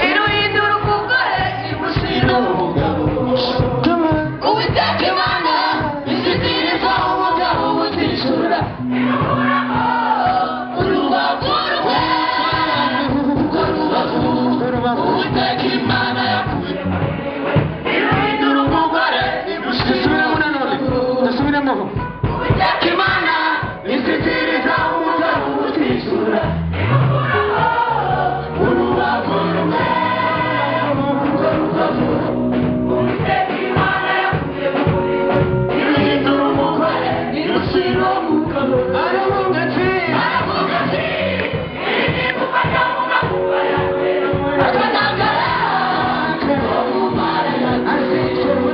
Iruhindura umugore imushyira umugabo. Uwiteka Imana ishyikiriza umugabo ubutishura urubavu rumwe, urwo rubavu Uwiteka Imana yakuye. Iruhindura umugore imushyira Dusubiremo nanone, dusubiremo. Uwiteka Imana ishyikiriza umugabo ubutishura urubavu rumwe, urwo rubavu Uwiteka Imana yakuye muri we. Iruhindura umugore irushyira umugabo. Aravuga ati, Aravuga ati, iri ni igufwa mu magufa yawe, akanagara ko mu mara azishyurwa.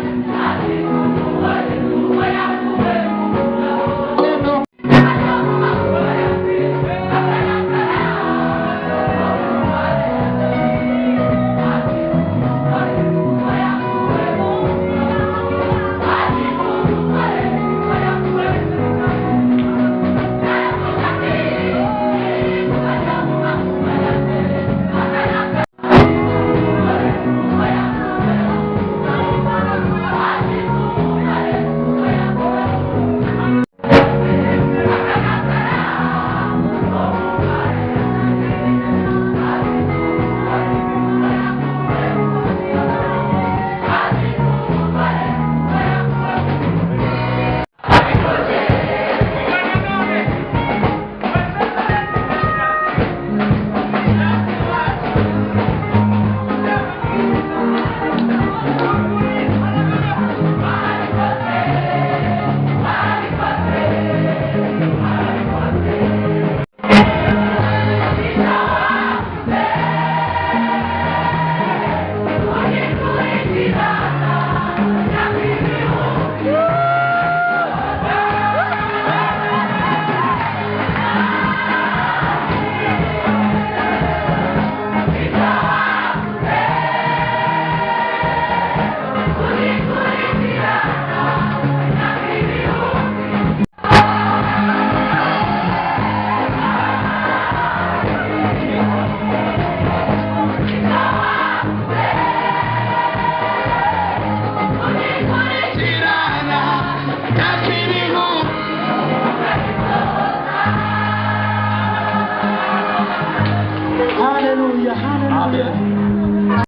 Tirana, Kakirihu. Haleluya, haleluya.